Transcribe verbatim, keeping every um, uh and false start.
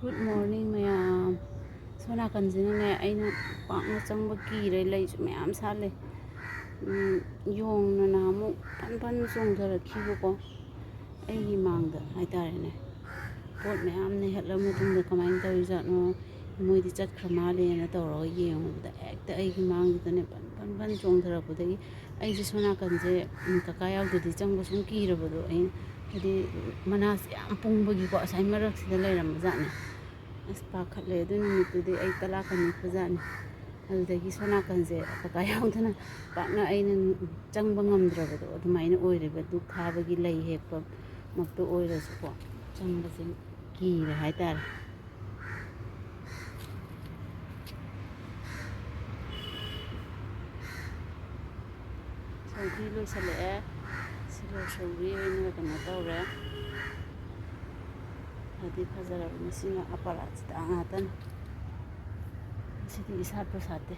Good morning, ꯃꯌꯥꯝ꯫ ꯁꯣꯝ ꯅꯥꯀꯟꯁꯤꯅꯅꯦ, ꯑꯩꯅ ꯄꯥꯛꯅ ꯆꯪꯕ ꯀꯤꯔꯦ, ꯂꯩꯁꯨ ꯃꯌꯥꯝ ꯁꯥꯠꯂꯦ꯫ ꯎꯝ, ꯌꯣꯡꯅ ꯅꯍꯥꯟꯃꯨꯛ ꯐꯟ ꯐꯟ ꯆꯣꯡꯊꯔꯛꯈꯤꯕꯀꯣ, ꯑꯩꯒꯤ ꯃꯥꯡꯗ ꯍꯥꯏꯇꯥꯔꯦꯅꯦ꯫ ꯄꯣꯠ ꯃꯌꯥꯝ ꯅꯩꯍꯠꯂ ꯃꯇꯨꯡꯗ ꯀꯃꯥꯏꯅ ꯇꯧꯔꯤꯖꯥꯠꯅꯣ, ꯃꯣꯏꯗꯤ ꯆꯠꯈ꯭ꯔ ꯃꯥꯜꯂꯦꯅ ꯇꯧꯔꯒ ꯌꯦꯡꯉꯨꯕꯗ, ꯍꯦꯛꯇ ꯑꯩꯒꯤ ꯃꯥꯡꯁꯤꯗꯅꯦ ꯐꯟ ꯐꯟ ꯐꯟ ꯆꯣꯡꯊꯔꯛꯄꯗꯒꯤ ꯑꯩꯁꯦ ꯁꯣꯝ ꯅꯥꯀꯟꯁꯦ, ꯎꯝ, ꯀꯀꯥ ꯌꯥꯎꯗ꯭ꯔꯗꯤ ꯆꯪꯕ ꯁꯨꯝ ꯀꯤꯔꯕꯗꯣ꯫ ꯑꯩ ꯍꯥꯏꯗꯤ ꯃꯅꯥꯁꯦ ꯌꯥꯝ ꯄꯨꯡꯕꯒꯤꯀꯣ, ꯑꯁꯥꯏ ꯃꯔꯛꯁꯤꯗ ꯂꯩꯔꯝꯕꯖꯥꯠꯅꯦ꯫ ꯑꯁ, ꯄꯥꯈꯠꯂꯦ꯫ ꯑꯗꯨ ꯅꯨꯃꯤꯠꯇꯨꯗꯤ ꯑꯩ ꯇꯂꯥ ꯀꯟꯅꯤꯛꯄꯖꯥꯠꯅꯤ꯫ ꯑꯗꯨꯗꯒꯤ ꯁꯣꯝ ꯅꯥꯀꯟꯁꯦ ꯀꯀꯥ ꯌꯥꯎꯗꯅ ꯄꯥꯛꯅ ꯑꯩꯅ ꯆꯪꯕ ꯉꯝꯗ꯭ꯔꯕꯗꯣ ꯑꯗꯨꯃꯥꯏꯅ ꯑꯣꯏꯔꯦꯕ꯫ ꯙꯨꯞ ꯊꯥꯕꯒꯤ ꯂꯩ ꯍꯦꯛꯄꯃꯛꯇ ꯑꯣꯏꯔꯁꯨꯀꯣ, ꯆꯪꯕꯁꯦ ꯀꯤꯔꯦ ꯍꯥꯏꯇꯥꯔꯦ꯫ ꯁꯧꯒ꯭ꯔꯤ ꯂꯣꯏꯁꯤꯜꯂꯛꯑꯦ꯫ ꯁꯤꯂꯣ ꯁꯧꯒ꯭ꯔꯤ ꯑꯣꯏꯅ ꯀꯩꯅꯣ ꯇꯧꯔꯦ꯫ ꯐꯗꯤ ꯐꯖꯔꯕꯅꯤ꯫ ꯁꯤꯅ ꯑꯄꯔꯥꯖꯤꯇꯥ ꯉꯥꯛꯇꯅꯤ꯫ ꯁꯤꯗꯤ ꯏꯁꯥꯠꯄꯨ ꯁꯥꯠꯇꯦ꯫